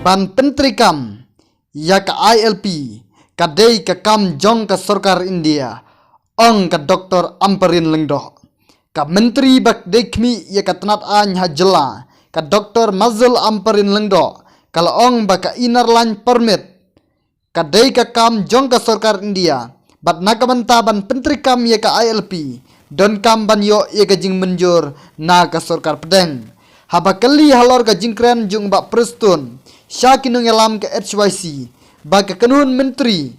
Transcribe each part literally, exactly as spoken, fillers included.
ban pyntreikam ïa ka I L P ka dei ka kam jong ka sorkar India, ong ka Doctor Ampareen Lyngdoh. Ka Myntri ba dei khmih ïa ka tnat aiñ ha jylla, ka Doctor Mazul Ampareen Lyngdoh, ka la ong ba ka Inner Line Permit ka dei ka kam jong ka sorkar India, bad na ka bynta ban pyntreikam ïa ka I L P, donkam ban ïoh ïa ka jingmynjur na ka sorkar pdeng. Haba kylli halor ka jingkren jong Bah Prestone sha ki nongïalam ka H Y C ba ka kynhun myntri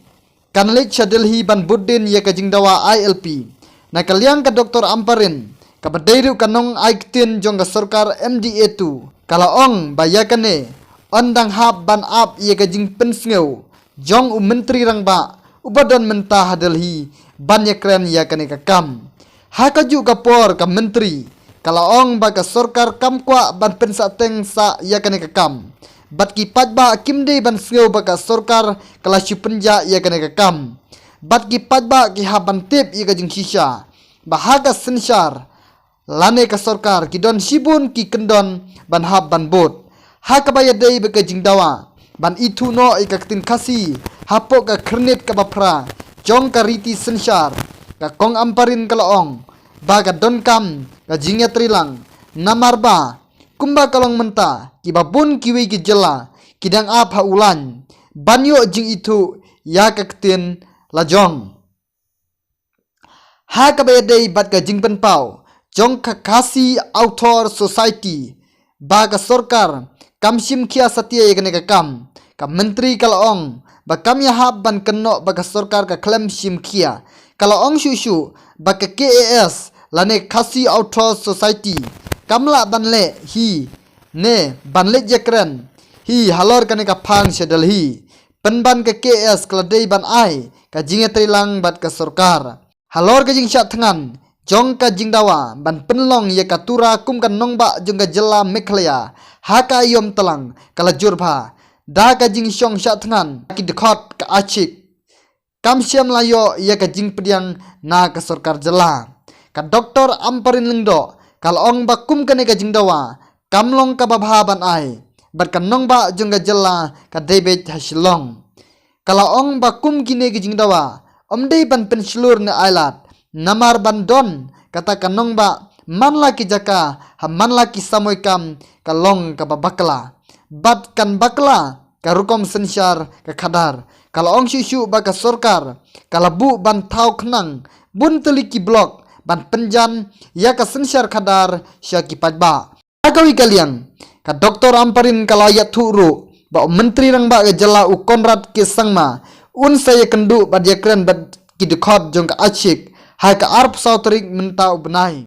kan leit sha Delhi ban bud dien ïa ka jingdawa I L P, na ka liang ka Doctor Ampareen, kaba dei ruh ka nongai ktien jong ka sorkar M D A two, ka la ong ba ïa kane yn dang hap ban ap ïa ka jingpynsngew jong u Myntri Rangbah uba don mynta ha Delhi ban ïakren ïa kane ka kam. Ha kajuh ka por ka Myntri ka la ong ba ka sorkar kam kwah ban pynsahteng sah ïa kane ka kam, bad ki paidbah kim dei ban sngew ba ka sorkar ka la shu pynjah ïa kane ka kam, bad ki paidbah ki hap ban tip ïa ka jingshisha ba ha ka synshar lane ka sorkar ki don shibun ki kyndon ban hap ban bud. Ha kaba ïadei bad ka jingdawa ban ithuh noh ïa ka ktien Khasi hapoh ka khyrnit kaba phra jong ka riti synshar, ka Kong Ampareen ka la ong ba ka donkam ka jingïatreilang, namar ba kumba ka long mynta, kiba bun kiwei ki jylla ki dang ap ha u lain ban ïoh jingithuh ïa ka ktien lajong. Ha kaba ïadei bad ka jingpynpaw jong ka Khasi Author Society ba ka sorkar kam shim khia satia ïa kane ka kam, ka Myntri ka la ong ba kam ïahap ban kynnoh ba ka sorkar ka khlem shim khia. Ka la ong shuh shuh ba ka K A S lane Khasi Author Society kam lah ban leh hi ne ban leit ïakren hi halor kane ka phang sha Delhi. Pynban ka K A S ka la dei ban ai ka jingïatreilang bad ka sorkar halor ka jingshah thngan jong ka jingdawa ban pynlong ïa ka Tura kum ka nongbah jong ka jylla Meghalaya ha ka aïom tlang, ka la jur bha da ka jingshong shah thngan ki dkhot ka Achik. Kam shym la ïoh ïa ka jingpdiang na ka sorkar jylla. Ka Doctor Ampareen Lyngdoh ka la ong ba kum kane ka jingdawa kam long kaba bha ban ai, bad ka nongbah jong ka jylla ka dei beit ha Shillong. Ka la ong ba kum kine ki jingdawa ym dei ban pynshlur ne ailad, namar ban don kata ka nongbah man la ki jaka ha man la ki samoi kam ka long kaba bakla, bad kan bakla ka rukom synshar ka khadar. Ka la ong shuh shuh ba ka sorkar ka la buh ban thaw khnang bun tylli ki block ban pynjan ïa ka synshar khadar sha ki paidbah. Ha kawei ka liang, ka Doctor Ampareen ka la ïathuh ruh ba u Myntri Rangbah ka jylla u Conrad K Sangma un sa ïakynduh bad ïakren bad ki dkhot jong ka Achik ha ka arphew saw tarik mynta u bnai.